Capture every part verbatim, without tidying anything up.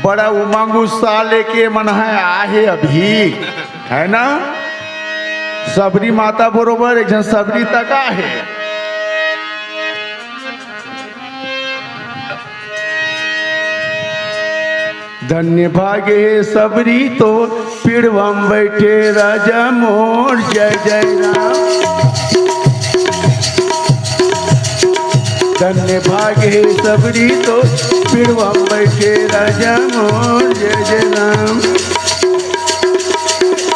बड़ा उमंग उत्साह लेके मन ह आहे अभी, है ना? सबरी माता बरोबर एक झन सबरी तक आहे। धन्य भाग्य हे सबरी तो, पीड़वा म बैठे राजा मोर, जय जय राम। धन्य भाग्य हे सबरी तो, पीड़वा म बैठे राजा मोर, जय जय राम।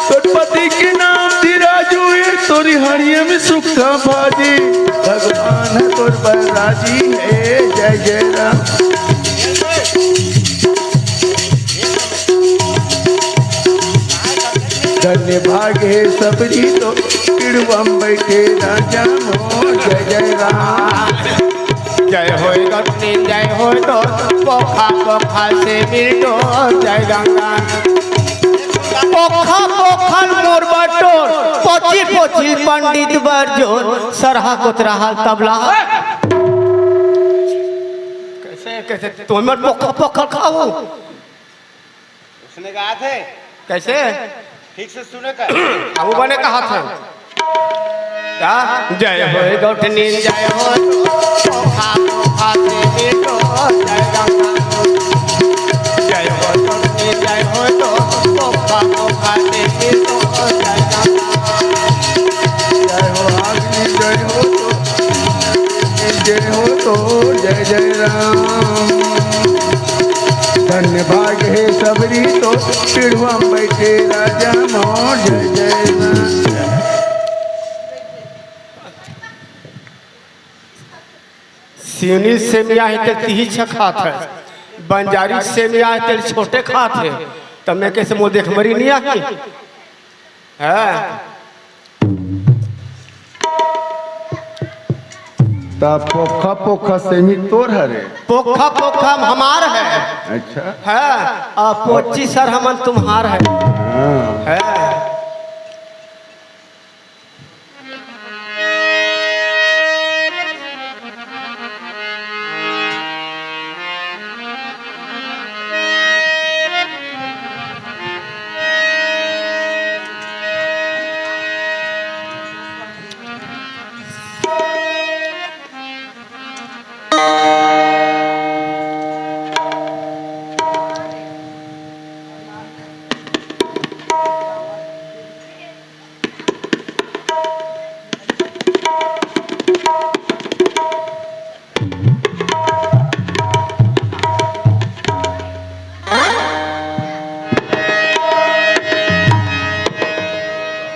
तोर पति के नाम ती राजू हे, तोरी हड़िया में सुक्खा भाजी, भगवान ह तोर बर राजी हे, जय जय राम। धन्य भाग्य हे सबरी तो, पीड़वा म बैठे राजा मोर, जय जय राम। जय होय गौतमी, जय होय तो, पोखा पोखा से मिलतो, जय गंगा। पोखा पोखा मोर बटोर, पोचिल पोचिल पंडित बर जोर, सरहा कोतरा हाल तबला। कैसे, कैसे तुमन पोखा पोखा खाओ? उसने कहा थे। कैसे? ठीक से सुने कर। अब वो बने कहा थे। का? जय हो गौठनी, जय हो तो, पोखा, पोखा से मिलो, जय गंगा। जय हो गौठनी, जय हो तो, पोखा, पोखा से मिलो, जय गंगा। जय हो आदमी, जय हो तो, जय हो तो, जय जय राम। धन्य भाग हे सबरी तो, पीढ़ुआ में बैठे राजा मोर, जय जय राम। सिवनी सेमिया हे ते तिही छ खात हे, बंजारी सेमिया हे ते छोटे खात हे, त मैं कैसे मोर देख मरी नहीं आही? हाँ। त पोखा पोखा सेमी तोर हरे? पोखा पोखा हमार हे। अच्छा। हाँ, आ पोची सर हमन तुम्हार हे। हाँ। हाँ।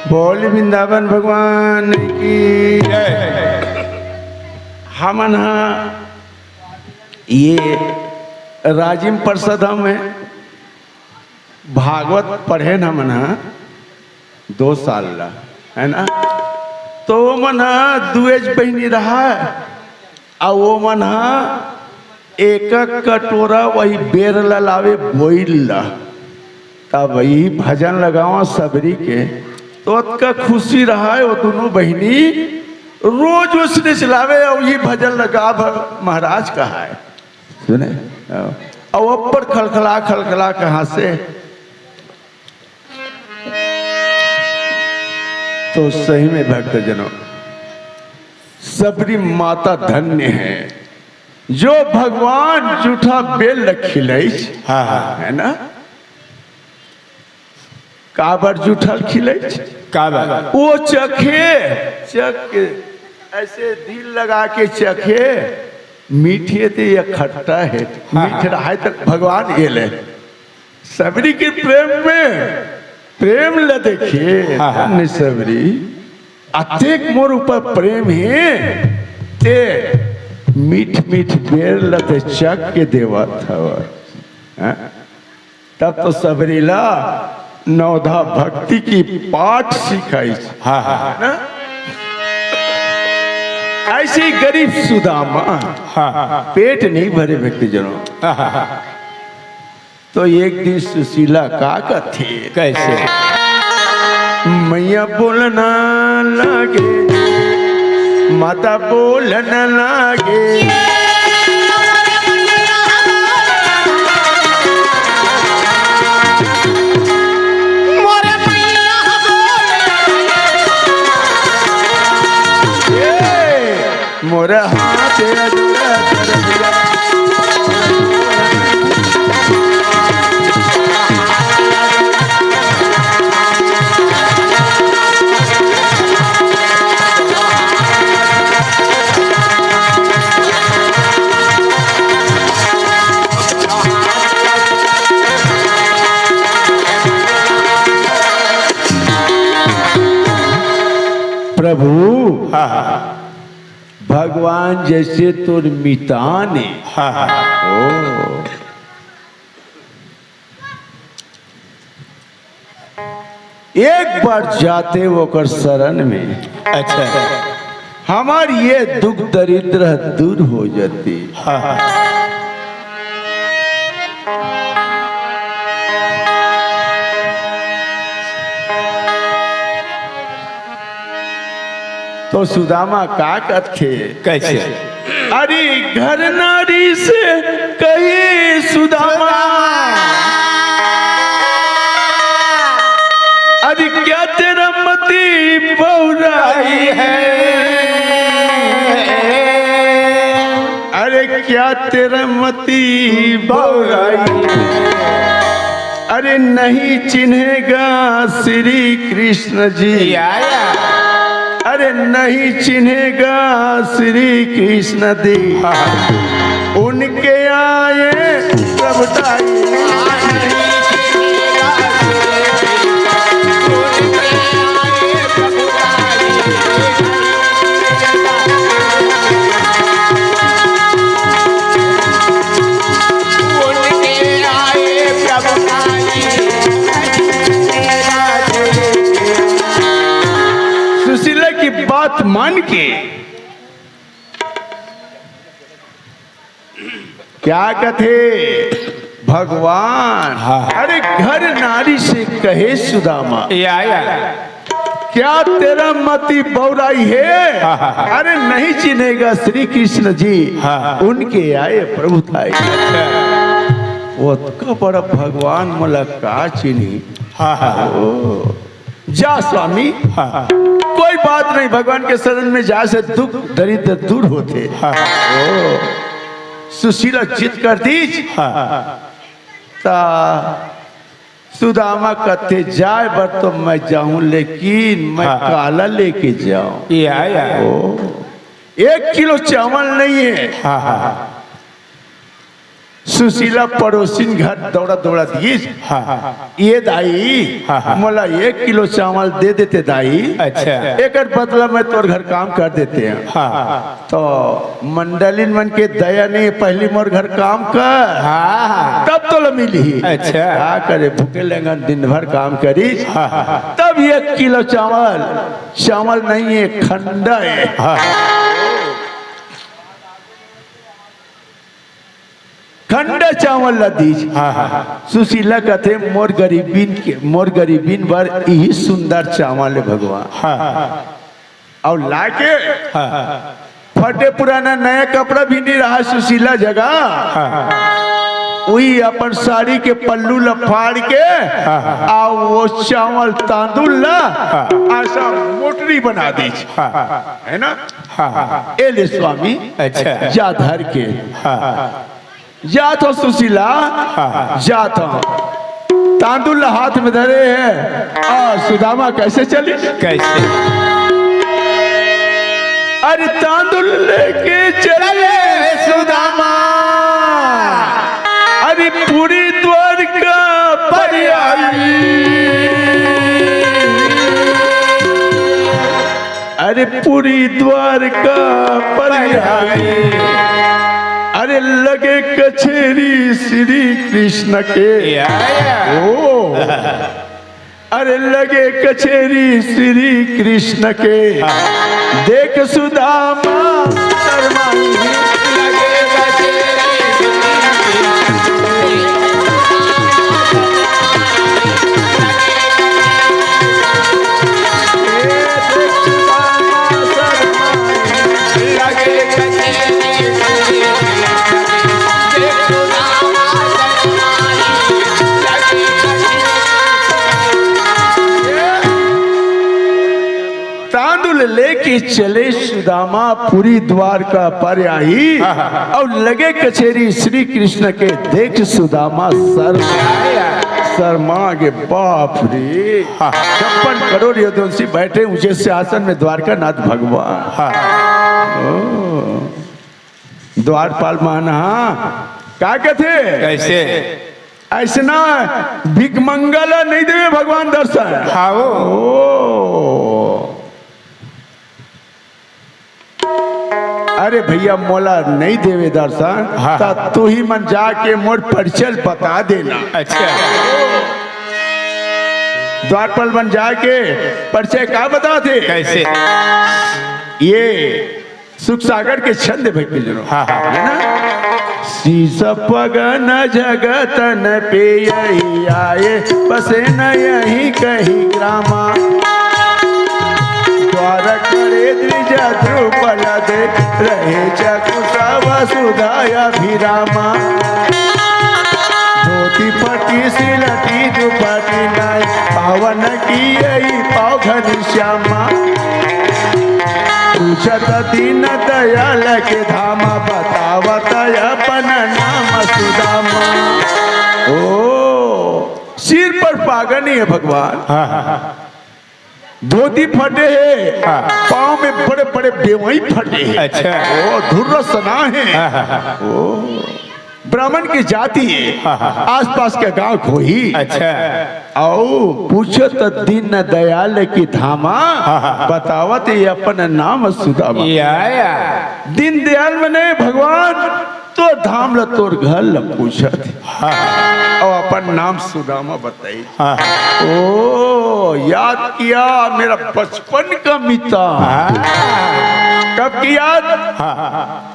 बोल वृंदावन भगवान की जय। हमन हा ये राजिम पार्षद में भागवत पढ़ेन हमन ह दो साल ला, है ना? तो ओमन ह दुएज बहिनी रहय, अउ ओमन ह एक कटोरा वही बेर ला लावे बोइल ला, तब वही भजन लगावा सबरी के, तो ओतका खुशी रहय वो दुनों बहिनी रोज उसने चलावे अउ ये भजन लगा महाराज कहाय। सुने? अउ अब्बड़ खलखला, खलखला कहाँ से? तो सही में भक्तजनों, सबरी माता धन्य है, जो भगवान जूठा बेल ल खिलइस, हाँ, हाँ। है ना? काबर जूठा ल खिलइस? काबर? वो चखे, चख के, ऐसे दिल लगा के चखे, मीठ हे ते या खट्टा हे, हाँ, मीठ हाँ। रहय त भगवान ये ले। सबरी के प्रेम में, प्रेम ल देखे, हाँ, हाँ। धन्य सबरी, अतेक मोर ऊपर प्रेम हे, ते मीठ मीठ बेर ल ते चख के देवत हव। हाँ? तब तो सबरी ला नवधा भक्ति की पाठ सिखाइस। हाँ, हाँ। है ना? ऐसे ही गरीब सुदामा, हाँ, हाँ। पेट नहीं भरे भक्तजनों। हाँ, हाँ, हाँ। तो एक दिन सुशीला का कथे? कैसे? मैया बोलना लागे, माता बोलना लागे। हाथ जोड़ा कर प्रभु, हाँ, हाँ। भगवान जैसे तोर मितान ए। हाँ, हाँ। ओ। एक बार जाते ओकर शरण में, अच्छा। हमर ये दुख दरिद्र दूर हो जाती। हाँ, हाँ। तो सुदामा का कथे? कैसे? अरे घर नारी से कहे सुदामा, अरे क्या तेरा मति बौराई है? अरे क्या तेरा मति बौराई है? अरे नहीं चिन्हेगा श्री कृष्ण जी। या, या। अरे नहीं चिन्हेगा श्री कृष्ण देव। हाँ। उनके आए प्रभुताई। सुशीला की बात मान के क्या कथे भगवान? हाँ। अरे घर नारी से कहे सुदामा, या, या। क्या तेरा मति बौराई है? हाँ, हाँ, हाँ। अरे नहीं चिन्हेगा श्री कृष्ण जी, हाँ, हाँ। उनके आए प्रभुताई। अच्छा। वो का बड़ा भगवान मोला का चिन्ही? हाँ, हाँ, हाँ। ओ। जा स्वामी, हाँ। कोई बात नहीं, भगवान के शरण में जाए से दुख दरिद्र दूर होथे। हाँ। ओ, सुशीला जिद कर दीस। हाँ। ता सुदामा कथे, जाए बर तो मैं जाऊं, लेकिन मैं हाँ। काला लेके जाऊं? या, या। ओ, एक किलो चावल नहीं है। हाँ, हाँ, हाँ। सुशीला पड़ोसिन घर दौड़ा दौड़ा दिस। हाँ, हाँ। ये दाई, हाँ, हाँ। मोला एक किलो चावल दे देते दाई। अच्छा। एकर बदला मैं तोर घर काम कर देते हैं। हाँ। तो मंडलिन मन के दया नहीं, पहली मोर घर काम कर, हाँ, हाँ। तब तोला मिलही। अच्छा। का करे, भूखे लेंगन दिन भर काम करिस। हाँ, हाँ। तब एक किलो चावल, चावल नहीं है, खंडा है। हाँ। खंडा चावल ला दीस। हाँ, हाँ। सुशीला कथे, मोर गरीबिन के, मोर गरीबिन बर इही सुंदर चावल हे भगवान। हाँ, हाँ। अउ लाके हाँ, हाँ। फटे पुराना नया कपड़ा भी नहीं रहा सुशीला जगह। हाँ, हाँ। उही अपन साड़ी के पल्लू ला फाड़ के, हाँ, हाँ। अउ वो चावल तांदूल ला हाँ। ऐसा मोटरी बना दीस। हाँ, हाँ। है ना? हाँ, हाँ। ए ले स्वामी, अच्छा। जा धर के। हाँ, हाँ। जात हो सुशीला, हाँ, हाँ। जात हो। तांदूल हाथ में धरे है, अउ सुदामा कैसे चली? कैसे? अरे तांदूल लेके चले सुदामा, अरे पूरी द्वारका पर आई। अरे पूरी द्वारका पर आई। अरे लगे कचेरी श्री कृष्ण के। या, या। ओ। अरे लगे कचेरी श्री कृष्ण के। हाँ। देख सुदामा शर्माई। लगे कचेरी श्री कृष्ण के। तांदूल लेके के चले सुदामा पुरी द्वारका पर आही। हाँ, हाँ, हाँ। अउ लगे कचेरी श्री कृष्ण के देख सुदामा शर्मा, शर्मा गे, बाप रे। हाँ। छप्पन करोड़ यदुवंशी बैठे ऊंचे सिंहासन में द्वारका नाथ भगवान। हाँ। ओ। द्वारपाल मन ह का कथे? कैसे? अइसना भिखमंगा ला नइ देवे भगवान दर्शन। हाँ वो। ओ। अरे भइया, मोला नइ देवे दर्शन, हाँ। त तुही मन जाके मोर परिचय बता देना। अच्छा। द्वारपाल मन जाके परिचय का बताथे? कैसे? ये सुख सागर के छंद भक्ति जनो। हाँ, हाँ। है ना? शीश पगन जगतन पे यही आए, बसे न यही कहीं ग्रामा। द्वार करे द्विज द्रुपल दे, रहे चकुसव सुधा अभिरामा। धोती फटी सिलटी दुपटी नाई, पावन की यही पाव घनश्यामा। पूछत दीन दयाल के धाम, बतावत अपन नाम सुदामा। ओ, सिर पर पागन हे भगवान, हाँ, हाँ, हाँ। धोती फटे हे, हाँ। पाँव में बड़े बड़े बेवई फटे हे। अच्छा। ओ, धुर्र सना हे। हाँ, हाँ, हाँ। ओ, ब्राह्मण के जाति हे, हाँ, हाँ, हाँ। आसपास के गांव के होही। अच्छा। अउ पूछत दीन दयाल की धामा, हाँ, हाँ, हाँ। बतावत ये अपन नाम सुदामा। या, या। दीन दयाल मने भगवान तोर धाम ला, तोर घर ला पूछत हे। हाँ। अउ अपन नाम सुदामा बताई। हाँ। ओ, याद किया मेरा बचपन का मिता। हाँ। कब की याद? हाँ, हाँ, हाँ।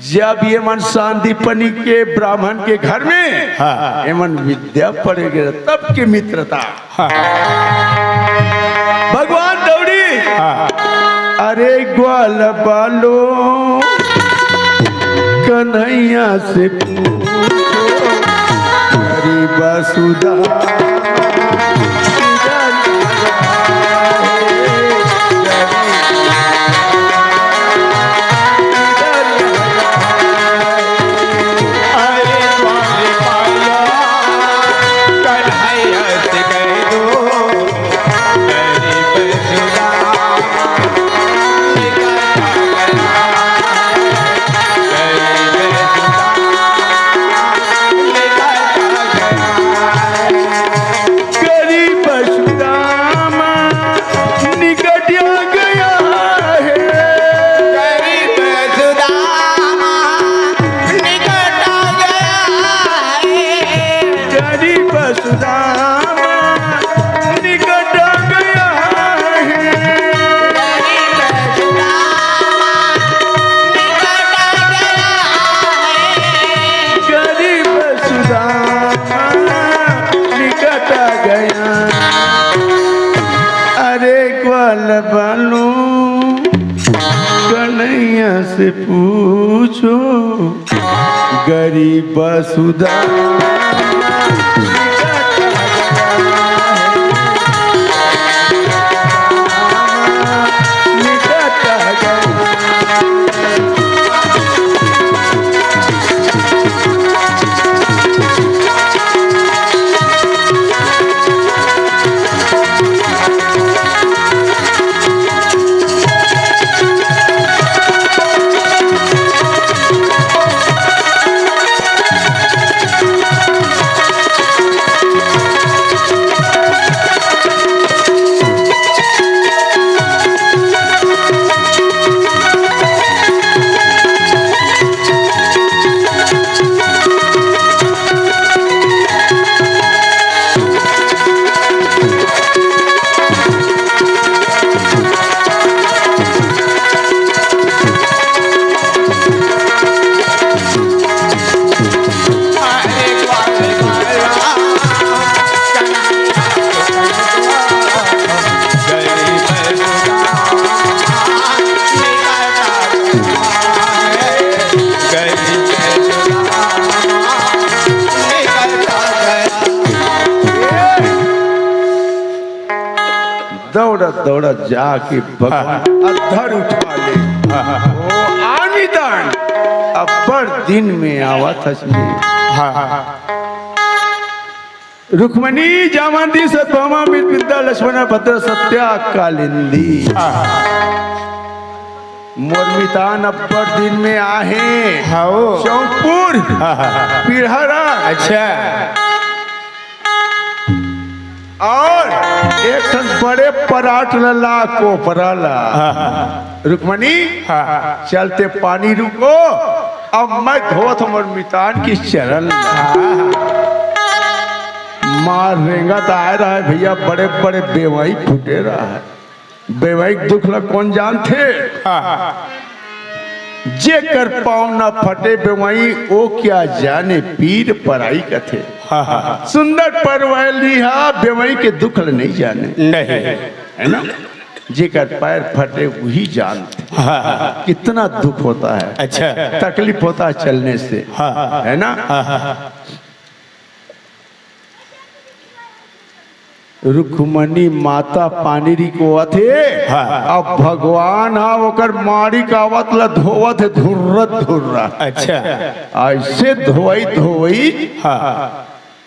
जब ये मन सांदीपनी के ब्राह्मण के घर में, हाँ। ये मन विद्या पढ़े गे, तब के मित्रता। हाँ। भगवान दौड़ी। हाँ। अरे ग्वाल बालो कन्हैया से पूछो, गरीब सुधा गरीब सुदामा निकट आ गया है। गरीब सुदामा निकट आ गया है। गरीब सुदामा निकट आ गया है। गरीब सुदामा निकट आ गया है। गरीब सुदामा निकट आ गया। अरे ग्वाल बालो कन्हैया से पूछो, गरीब सुदामा निकट आ गया। दौड़त दौड़त जाके भगवान अधर उठा ले। ओ आनी दान, अब्बड़ दिन में आवत हस। रुक्मणी, जामंती, सत्यभामा, मित्रविंदा, लक्ष्मण, भद्र, सत्या, कालिंदी। मोर मितान अब्बड़ दिन में आहे। हाँ। चौकपुर, पीढ़रा। अच्छा। और एक ठन बड़े परात ल ला, कोपरा ला। रुक्मणी, चलते पानी रुको, अब मैं धोत मोर मितान के चरण ला। मार रेंगत आए रहा है भैया, बड़े बड़े बेवई फूटे रहा है। बेवई के दुख ला कोन जानथे? जेकर पाँव न फटे बेवई, ओ क्या जाने पीर पराई कथे। सुंदर परवैली हा बेवई के दुख ला नहीं जाने। नहीं। है ना? जेकर पैर फटे वही जानथे। कितना दुख होता है। अच्छा। तकलीफ होता है चलने से। है ना? रुक्मणी माता पानी रिकोवत हे। अब भगवान हा ओकर मारी कावत ला धोवत हे, धुर्रत धुर्रा। अच्छा। ऐसे धोई धोई।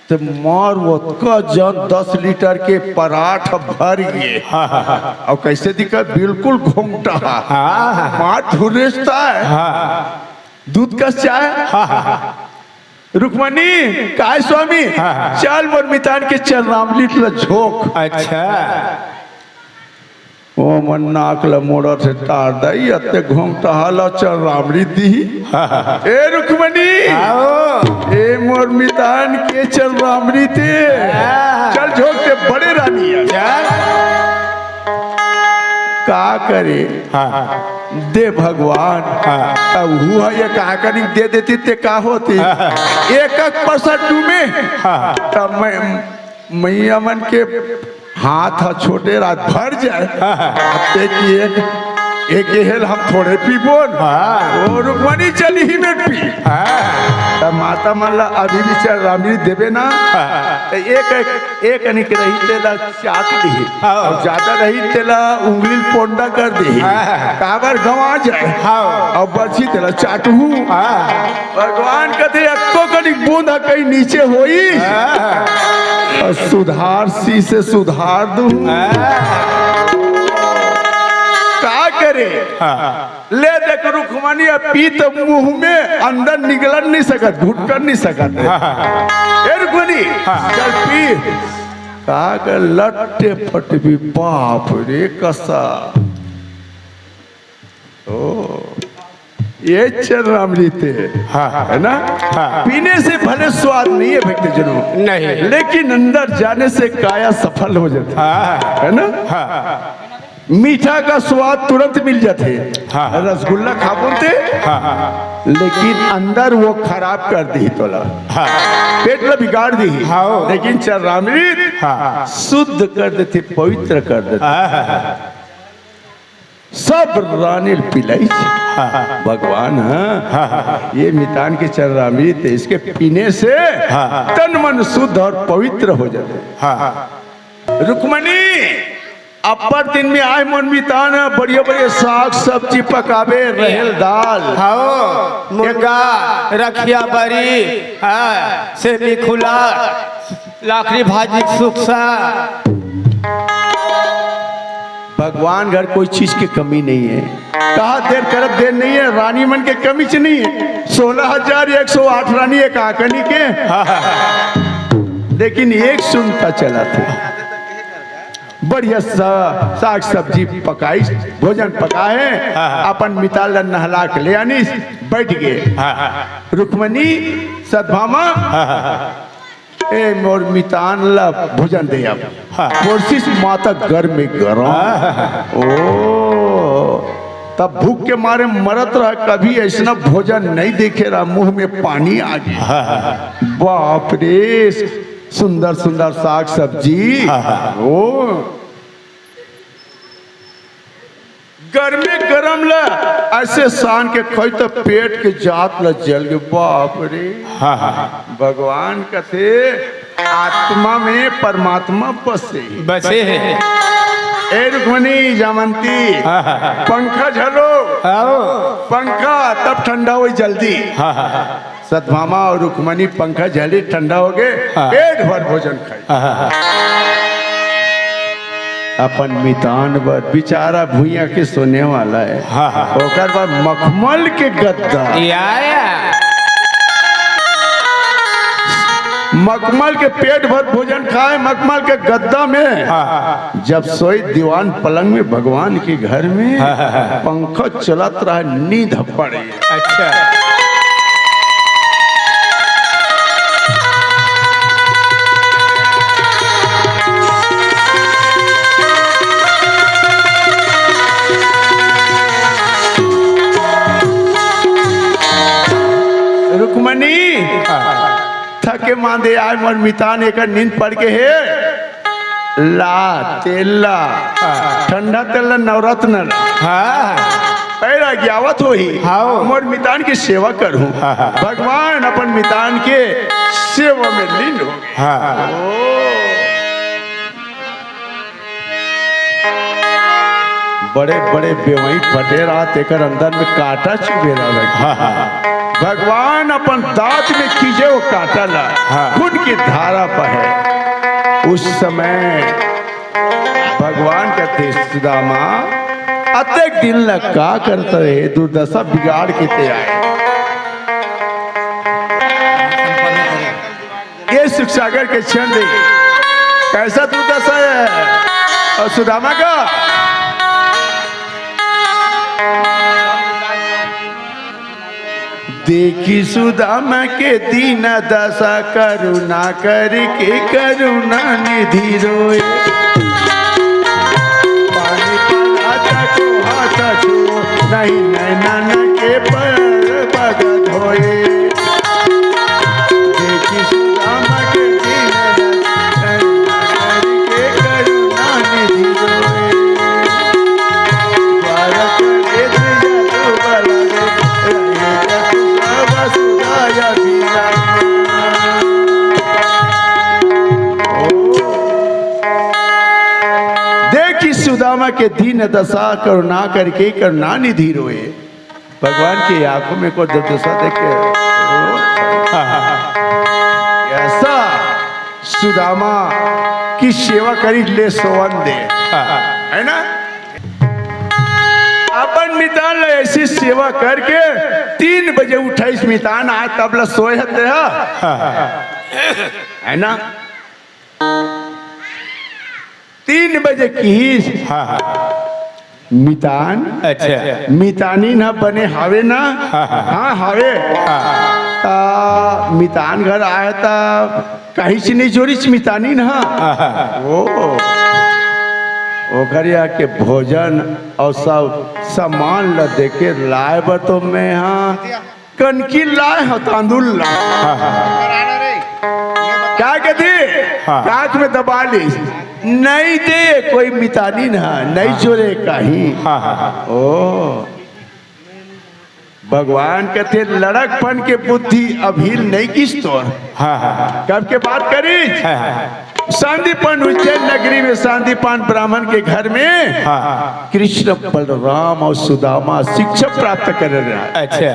तो मार ओतका जन दस लीटर के परात भर गे। और कैसे दिखा, बिल्कुल घोंगटा। मार धुर्रेसता है। दूध कस चाहे। रुक्मणी, काय स्वामी? चल मोर मितान के चरणामृत ल झोंक। अच्छा। ओ मन नाक ल मोड़त हे, तार दई, अत्ते घोंगटा हा ल चरणामृत दिही। ए रुक्मणी, ए मोर मितान के चरणामृत हे। चल झोंक दे बड़े रानी। का करे? दे भगवान। तब हुआ ये कहा करी दे देती ते का होती? एक एक परसेंट में। तब मैं, मैया मन के हाथ ह छोटे रात भर जाए। ते कि एक, एक हेल हम थोड़े पीबोन। ओ रुक्मणी चली ही में पी। तब माता मन ला अभी भी चरणामृत देबे ना। तो एक, एक, एक अनिक रही तेला चाट दिही। और ज्यादा रही तेला उंगली ल पोंडा कर दिही। काबर गंवा जाए। और बची तेला चाटहू। भगवान कथे, "अक्को कनिक बूंद ह कहीं नीचे होई।" और सुधार सी से सुधार दूं। का करे? ले देख रुक्मणी, अब पी तो मुंह में, अंदर निकलन नहीं सकत, घुटकन नहीं सकत। ए रुक्मणी, चल पी। का कर लट्टे पट भी, बाप रे कसा। ओ, ये चरणामृत है। है ना? पीने से भले स्वाद नहीं है भक्तजनों, नहीं। लेकिन अंदर जाने से काया सफल हो जाती है। है ना? मीठा का स्वाद तुरंत मिल जाते। रसगुल्ला खा बोलते, लेकिन अंदर वो खराब कर दी तोला। पेट ला बिगाड़ दी। लेकिन चरणामृत शुद्ध कर देते, पवित्र कर देते। सब रानी ल पिलाई। भगवान, हाँ, ये मितान के चरणामृत, इसके पीने से तन मन शुद्ध और पवित्र हो जाते। रुक्मणी, अब्बड़ दिन में आए मोर मितान, बढ़िया बढ़िया साग सब्जी पकाबे, रहेल दाल। हाँ, मुनगा, रखिया बरी, हाँ, सेमी खुला, लाखरी भाजी सुकसा। भगवान घर कोई चीज के कमी नहीं है। कहा देर करब देर नहीं है, रानी मन के कमी च नहीं है। सोलह हजार एक सौ आठ रानी एक आकनी के, लेकिन एक सुनता चला थे। बढ़िया सा साग सब्जी पकाई, भोजन पकाए, अपन मिताल ला नहला के ले आनी, बैठ गए। रुक्मणी, सतभामा, ए मोर मितान ला भोजन दे अब। कोशिश माता गरमे गरम। ओ, तब भूख के मारे मरत रहा, कभी ऐसना भोजन नहीं देखे रहा, मुंह में पानी आ गया। बाप रे, सुंदर सुंदर साग सब्जी। ओ, गरमे गरम ला ऐसे सान के खोई तो पेट के जात ला जल गए। बाप रे। भगवान कथे, आत्मा में परमात्मा बसे। बसे है। ए रुक्मणी जामंती, हाँ, हाँ, हाँ। पंखा झलो। हाँ, हो। पंखा तब ठंडा होई जल्दी। हाँ, हाँ, हाँ। सतभामा अउ रुक्मणी पंखा झली, ठंडा होगे, हाँ। पेट भर भोजन खाई। हाँ, हाँ, हाँ। अपन मितान बर, बेचारा भुइयां के सोने वाला हे। हाँ, हाँ। ओकर बर मखमल के गद्दा। या, या। मखमल के पेट भर भोजन खाए, मखमल के गद्दा में। हाँ, हाँ, हाँ। जब सोई दीवान पलंग में भगवान के घर में, हाँ, हाँ, हाँ। पंखा चलत रहा, नींद पड़े। अच्छा। रुक्मणी, हाँ। थके मांदे आए मोर मितान, एकर नींद पड़ के हे। ला, तेल ला। हाँ। ठंडा तेल ला, नवरत्न ला। हाँ। पैरा गियावत होही। हाँ। मोर मितान के सेवा करहूँ। हाँ, हाँ। भगवान अपन मितान के सेवा में लीन हो। हाँ। ओ। बड़े-बड़े बेवई फटे रहा, तेकर अंदर में कांटा चुभे रहा लगे। हाँ, हाँ। भगवान अपन दांत में खींचे वो कांटा ला, हाँ। खून की धारा बहे। उस समय भगवान कहते, "सुदामा, अतेक दिन ला का करत रहे, दुर्दशा बिगाड़ के ते आए।" ये सुख सागर के छंद हे। कैसा दुर्दशा हे? अउ सुदामा का? देखी सुदामा के दीन दशा, करुणा करके करुणा निधि रोए। पानी पिलाता को हाथ छो, नहीं नैनन के पर बग धोए। देखी सुदामा के दीन दशा, करुणा करके करुणा निधि रोए। द्वारक देश यदु बल रे, रहे जसु सब सुधा अभिराम। ओ। देखी सुदामा के दीन दशा, करुणा करके करुणा निधि रोए। भगवान की आंखों में को दुर्दशा देख के रो। ऐसा सुदामा की सेवा करी ले सोवन दे। है ना? अपन मितान ला ऐसी सेवा करके तीन बजे उठाइस मितान, आज तब ला सोए हते हा। है ना? तीन बजे किहिस। हाँ, हाँ। मितान। अच्छा। मितानिन ह बने हावे ना? हाँ, हाँ। हाँ, हावे। हाँ। ता मितान घर आए ता कहीं से नहीं जोरिस मितानिन ह। हाँ, हाँ। ओ, ओकर यहाँ के भोजन अउ सब सामान ल देके लाए बर तो मैं हाँ कनकी लाए हो तांदुल ला। हाँ, हाँ। का कथे? हाँ। काख में दबा ली। नहीं दे कोई मितानिन ह, नहीं हाँ। जोरे कहीं। हाँ, हाँ, हाँ। ओ, भगवान कथे लड़कपन के बुद्धि अभी नहीं किस तोर। हाँ, हाँ, हाँ। कब के बात करी? हाँ, हाँ। संदीपन उज्जैन नगरी में संदीपन ब्राह्मण के घर में हाँ, हाँ। कृष्ण, बलराम अउ सुदामा शिक्षा प्राप्त करे रहा। अच्छा।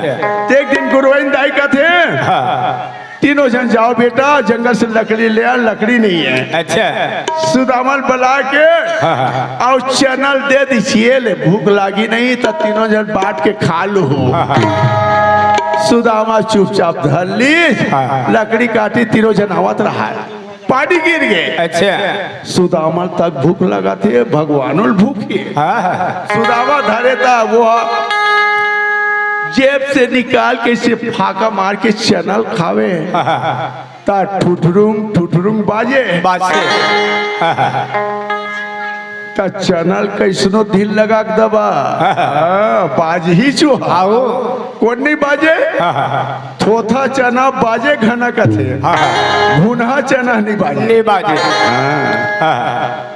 तो एक दिन गुरुवाइन दाई कथे, हाँ। तीनों झन जाओ बेटा, जंगल से लकड़ी ले आ, लकड़ी नहीं है। अच्छा। सुदामा ल बला के हाँ, हाँ, हाँ। अउ चना ल दे दीजिए ले, भूख लागी नहीं तो तीनों झन बांट के खा लो। हाँ, हाँ। सुदामा चुपचाप धर ली, हाँ, हाँ। लकड़ी काटी, तीनों झन आवत रहा है। पानी गिर गे। अच्छा। सुदामा तक भूख लगा थे, भगवानो ल भूख हे। हाँ। सुदामा धरे ता वो जेब से निकाल के इसे फाका मार के चना ल खावे। हाँ। ता ठुठरुंग, ठुठरुंग बाजे। बाजे। हाँ। ता चना ल कैसनो धिल लगा के दबा। हाँ। हाँ, बाज ही चो। आओ। कोन नहीं बाजे? हाँ, हाँ, हाँ। थोथा चना बाजे घना कथे। हाँ, हाँ। भुनहा चना नहीं बाजे। नहीं बाजे। हाँ। हाँ, हाँ।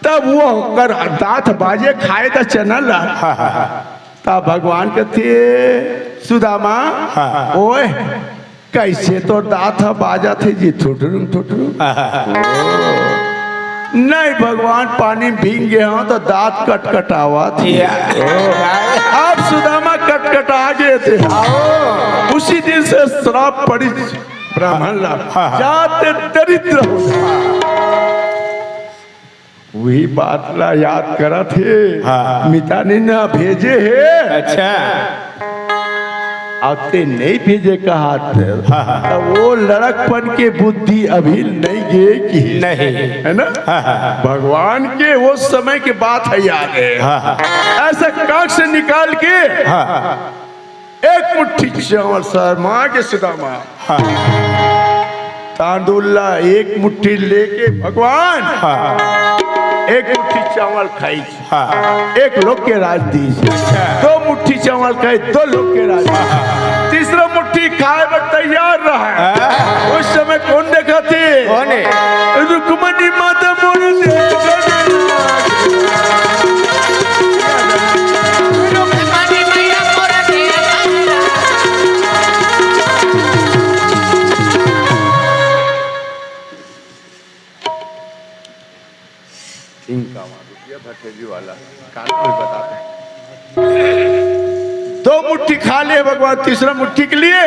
तब वो ओकर दांत बाजे खाए त चना ला। हाँ, हाँ, हाँ। तब भगवान कथे, "सुदामा, हाँ, हाँ। ओए, कैसे तोर दांत ह बाजत हे जी, ठुठरुंग, ठुठरुंग?" हाँ, हाँ, हाँ। ओ। नहीं भगवान, पानी में भींग गए हो तो दांत कटकटावत हे। या। अब सुदामा कटकटा गए थे। उसी दिन से श्राप पड़ी ब्राह्मण ला। हाँ, हाँ। जाते दरिद्र हो। वही बात ला याद करत हे। हाँ। मितानी ना भेजे हे। अच्छा। अब ते नहीं भेजे कहा थे। हाँ, हाँ। तो वो लड़कपन के बुद्धि अभी नहीं गे कि नहीं। है ना? हाँ, हाँ, हाँ। भगवान के वो समय के बात है, याद है। हाँ, हाँ। ऐसा कांख से निकाल के हाँ। एक मुट्ठी चावल शर्मा के सुदामा। हाँ। तांदुल ला एक मुट्ठी लेके भगवान हाँ। एक मुट्ठी चावल खाई। हाँ। एक लोग के राज दीस। अच्छा। दो मुट्ठी चावल खाए, दो लोग के राज। हाँ। तीसरा मुट्ठी खाए बर तैयार रहा। हाँ। उस समय कौन देखा थे? कौन है? रुक्मणी माता मोर देखा। इनका वहाँ रुपया भटेली वाला कान में बताते हैं। दो मुट्ठी खा ले भगवान, तीसरा मुट्ठी के लिए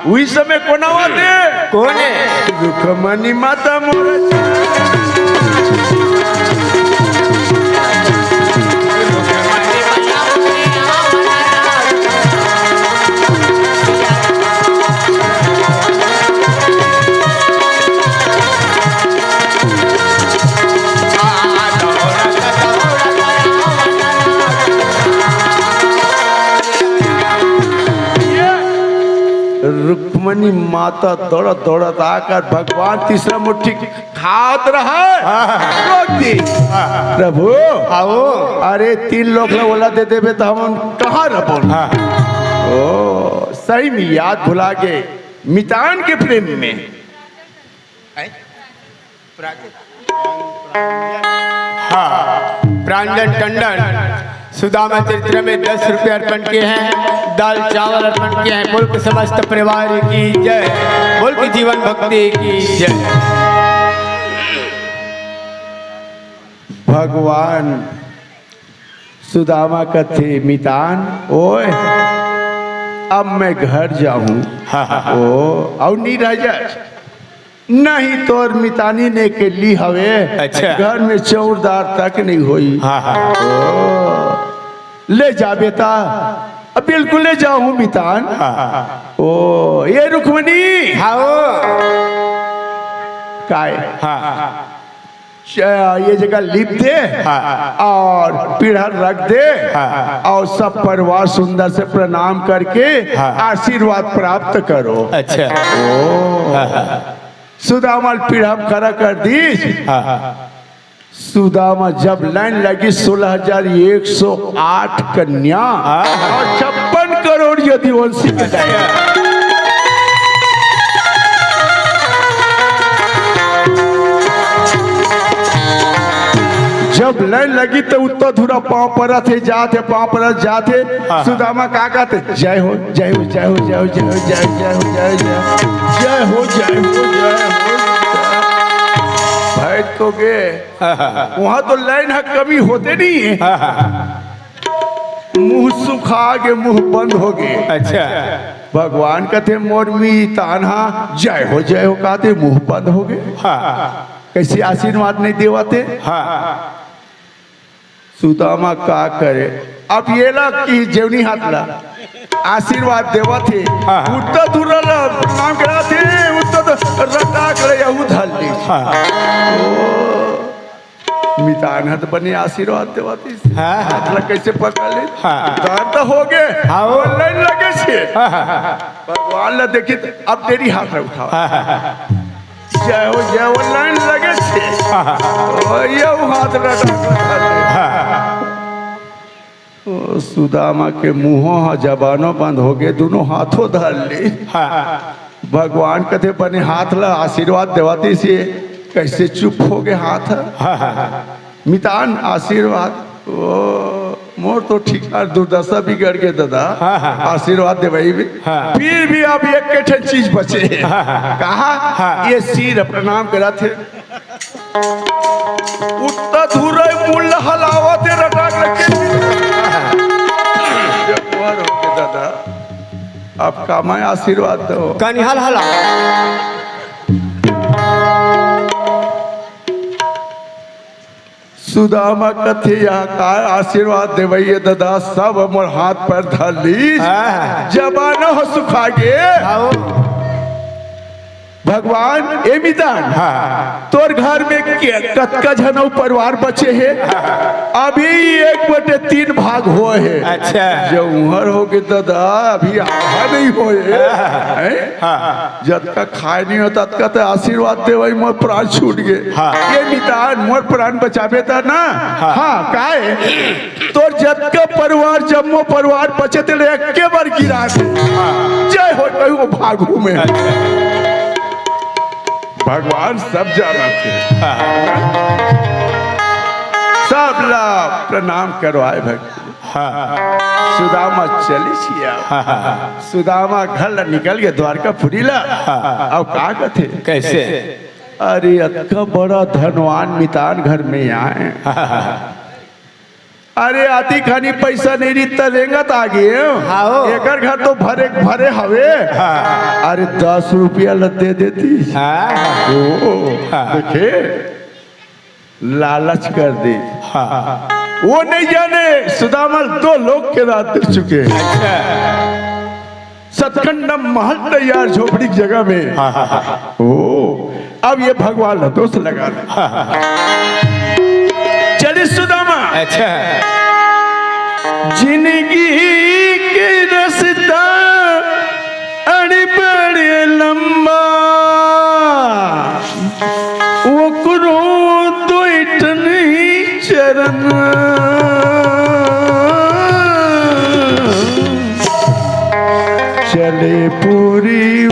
वही समय कोना वाते। कौन है? रुक्मणी माता मोर। रुक्मणी माता दौड़त दौड़त आकर भगवान तीसरा मुट्ठी खात रहा, रोक दी। प्रभु, आओ। अरे तीन लोग ला ओला दे देबे तो हम कहाँ रहबो? हाँ। ओ, सही में याद भुला के मितान के प्रेम में। हैं? हाँ, प्रांजन टंडन सुदामा चरित्र में दस रुपये अर्पण किए हैं, दाल चावल अर्पण किए हैं। बोल के समस्त परिवार की जय, बोल के जीवन भक्ति की जय। भगवान सुदामा कथे, "मितान, ओए, अब मैं घर जाहूँ।" हाँ, हाँ, हाँ। ओ, अउ नी रह जाए। नहीं तोर मितानी ने के ली हवे, अच्छा। घर में चौरदार तक नहीं होई। हाँ, हाँ। ओ, ले जा बेटा, अब बिल्कुल ले जाहूँ मितान। हाँ, हाँ, हाँ। ओ, ये रुक्मणी। हाँ, ओ। काय? हाँ, हाँ, हाँ। च-, ये जगह लिप दे हाँ। और पीढ़ा रख दे हाँ। और सब परिवार सुंदर से प्रणाम करके हाँ। आशीर्वाद प्राप्त करो। अच्छा। ओ। हाँ, हाँ। सुदामा पीढ़ा में खड़ा कर दी। हाँ, हाँ। सुदामा जब लाइन लगी सोलह हजार एक सौ आठ कन्या हाँ। और छप्पन करोड़ यदुवंशी के दया। जब लाइन लगी तो उत्तर धुरा पाँव परत हे, जात हे, पाँव परत जात हे। हाँ। सुदामा का कहते? जय हो, जय हो, जय हो, जय हो, जय हो, जय हो, जय हो, जय हो, जय हो, जय हो, जय हो, जय हो। भाई तो गे, हाँ, हाँ, हाँ। वहाँ तो लाइन ह कमी होते नहीं है। हाँ, हाँ, हाँ। मुंह सुखा के मुंह बंद हो गए। अच्छा। भगवान कहते, "मोर मितान हा, जय हो, जय हो," कहते मुंह बंद हो गए। हाँ। कैसे आशीर्वाद नहीं देवाते? हाँ। सुदामा का करे? अब ये ला कि जेवनी हाथ ला आशीर्वाद देवत हे। हाँ, हाँ। उठता दूर ला प्रणाम करात हे, उठता तो रटा करे यहू धर ली। हाँ। ओ, मितान ह त बने आशीर्वाद देवत हे। हाँ, हाँ। हाथ ला कैसे पकड़ ले? हाँ। दान तो हो गए। हाँ, वो लाइन लगे छे। हाँ, हाँ, हाँ। भगवान ला देखी त अब तेरी हाथ ला उठाओ। हाँ, हाँ, हाँ। जय हो, जय हो, लाइन लगे छे। ओ, ये हाथ रटा। ओ, सुदामा के मुंह ह जबानो बंद हो गए, दोनों हाथों धर ले। भगवान कथे बने हाथ ला आशीर्वाद देवाती से कैसे चुप हो गए हाथ। मितान आशीर्वाद, ओ, मोर तो ठीक और दुर्दशा बिगड़ गए दादा। हाँ, हाँ, हाँ। आशीर्वाद देवाई भी। हाँ। फिर भी अब एक के ठन चीज बचे। हाँ, हाँ, हाँ। कहा? हाँ। ये सिर प्रणाम करा थे। उतना धुरई मुल हलावत हे रटाक लगे। जब पर होके दादा, अब का मैं आशीर्वाद दो। कनिहाल हला। सुदामा कथे, "यहाँ का आशीर्वाद देवई हे दादा, सब मोर हाथ पैर धर लीस। हाँ। जमाना हो सुखा गे।" आओ। भगवान, ए मितान, हाँ। तोर घर में के, कतका झन अउ परिवार बचे हे? हाँ। अभी एक बटे तीन भाग होए हे। अच्छा। जो उहर होगे दादा, अभी आधा नहीं होए। हाँ। हैं? हाँ। जतका खाए नहीं होता, ततका तो आशीर्वाद देवई मोर प्राण छूट गे। हाँ। ए मितान, मोर प्राण बचाबे त ना? हाँ। हाँ, काय? तोर जतका परिवार, जम्मो परिवार बचे तेला एके बार गिरा दे। हाँ। जय हो, कहूँ भागू में। अच्छा। भगवान सब जानथे। हाँ। सबला प्रणाम करवाए भक्ति। हाँ। सुदामा चलिस हे। हाँ। सुदामा घर ले निकल गे द्वारकापुरी ला। हाँ। अब का कथे? कैसे? अरे, अतका बड़ा धनवान मितान घर में आए। हाँ। अरे, आती खानी पैसा नहीं रही त रेंगत आ गे। हाँ। एकर घर तो भरे भरे हवे। हाँ। अरे, दस रुपया ल दे देती। हाँ। ओ, हाँ। देखे, लालच कर दे। हाँ। वो नहीं जाने, सुदामा दो लोग के राज दे चुके। अच्छा। सतखंड महल तैयार झोपड़ी की जगह में। हाँ, हाँ, हाँ। ओ, अब ये भगवान ला दोष लगा दे। हाँ, हाँ, हाँ। चलिस सुदामा। अच्छा। जिंदगी के रास्ता अड़ी बड़े लंबा, ओकरो दो ठन चरण। चले पूरी